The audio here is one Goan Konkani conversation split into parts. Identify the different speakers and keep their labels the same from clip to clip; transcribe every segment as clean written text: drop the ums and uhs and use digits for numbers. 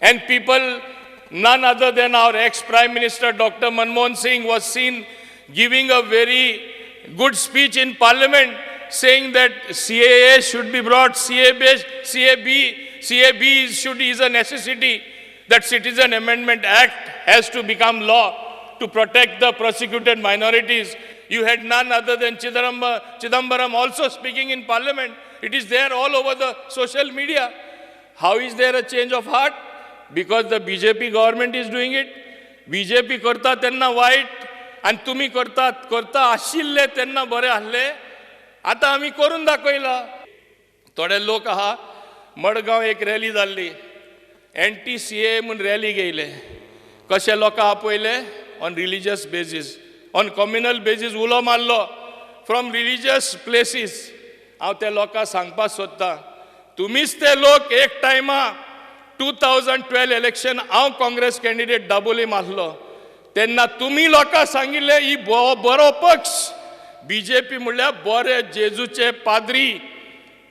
Speaker 1: And people, none other than our ex-Prime Minister Dr. Manmohan Singh was seen giving a very good speech in Parliament saying that CAA should be brought, CAB, CAB, CAB should is a necessity, that Citizen Amendment Act has to become law to protect the prosecuted minorities. You had none other than Chidambaram also speaking in Parliament. It is there all over the social media. How is there a change of heart? Because the BJP government is doing it. BJP करता तेन्ना वायट आनी तुमी करतात करता आशिल्ले तेन्ना बरे आहले. आतां आमी करून दाखयला. थोडे लोक आहा, मडगांव एक रॅली जाल्ली, एनटी सी ए म्हूण रॅली घेयले. कशे लोकां आपयले? On religious basis, on communal basis उलो मारलो फ्रॉम रिलिजियस प्लेसीस. हांव त्या लोकांक सांगपाक सोदतां, तुमीच ते लोक एक टायमा 2012 इलेक्शन हांव काँग्रेस कॅन्डिडेट दाबोलीम आसलो तेन्ना तुमी लोकांक सांगिल्लें ही बरो पक्ष, बीजेपी म्हणल्यार बरे जेजूचे पाद्री,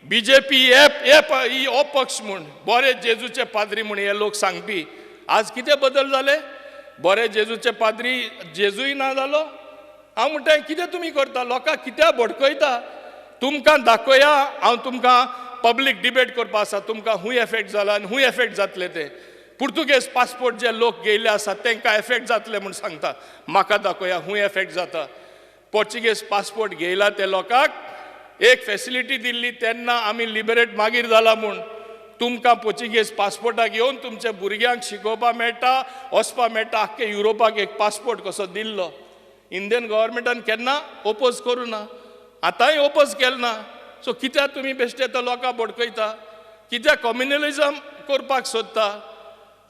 Speaker 1: बीजेपी हे ही हो पक्ष म्हूण बरे जेजूचे पाद्री म्हूण हे लोक सांगपी. आज कितें बदल जाले? बरे जेजूचे पाद्री जेजूय ना जालो. हांव म्हणटा कितें तुमी करता, लोकांक कित्याक भडकयता? तुमकां दाखोया, हांव तुमकां पब्लीक डिबेट करपा आसा, तुमकां खूंय एफेक्ट जाला आनी खूंय एफेक्ट जातले ते. पुर्तुगेज पासपोर्ट जे लोक घेयल्ले आसा तांकां एफेक्ट जातले म्हूण सांगता, म्हाका दाखोया खूंय एफेक्ट जाता. पोर्चुगेज पासपोर्ट घेयला ते लोकांक एक फेसिलिटी दिल्ली तेन्ना आमी लिबरेट मागीर जाला म्हूण. तुमकां पोर्चुगेज पासपोर्टाक येवन तुमच्या भुरग्यांक शिकोवपाक मेळटा, वचपा मेळटा. आख्खे युरोपाक एक पासपोर्ट कसो दिल्लो इंडियन गव्हर्मेंटान केन्ना ओपोज करूं ना, आतांय ओपोज केलें ना. सो कित्याक तुमी बेश्टे तो लोकांक भडकयता? कित्याक कम्युनलिजम करपाक सोदता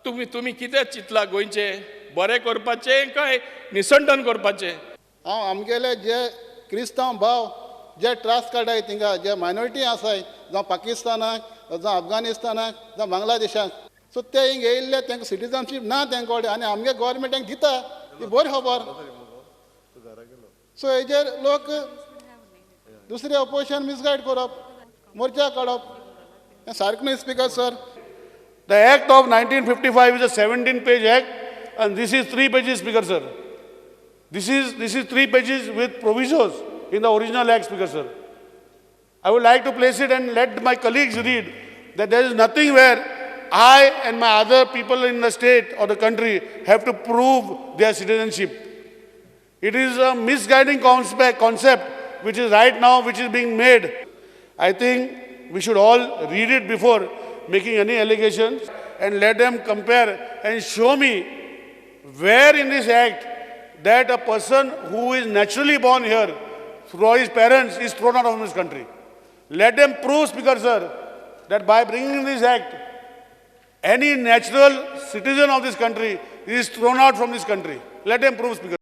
Speaker 1: तुमी? तुमी कितें चिंतला? गोंयचें बरें करपाचें काय निसंटन करपाचें?
Speaker 2: हांव आमगेले जे क्रिस्तांव भाव जे त्रास काडटाय थिंगा, जे मायनॉरिटी आसाय, जावं पाकिस्तानाक, जावं अफगानिस्तानाक, जावं बांगलादेशाक, सो ते हिंग येयल्ले, तांकां सिटीजनशीप ना तेंक कडेन आनी आमगे गोवोरमेंट तांकां दिता, ही बरी खबर. सो हेजेर लोक दुसरे ओपोजिशन मिसगायड करप, मोर्चा काडप, हें सारकें न्हय speaker sir.
Speaker 3: The Act of 1955 is a 17-page act, and this is 3 pages, Speaker sir. This is 3 pages with provisos in the original Act, Speaker sir. I would like to place it and let my colleagues read that there is nothing where I and my other people in the state or the country have to prove their citizenship. It is a misguiding concept which is right now, which is being made. I think we should all read it before making any allegations and let them compare and show me where in this act that a person who is naturally born here through his parents is thrown out of this country. Let them prove, Speaker sir, that by bringing this act, any natural citizen of this country is thrown out from this country. Let them prove, Speaker.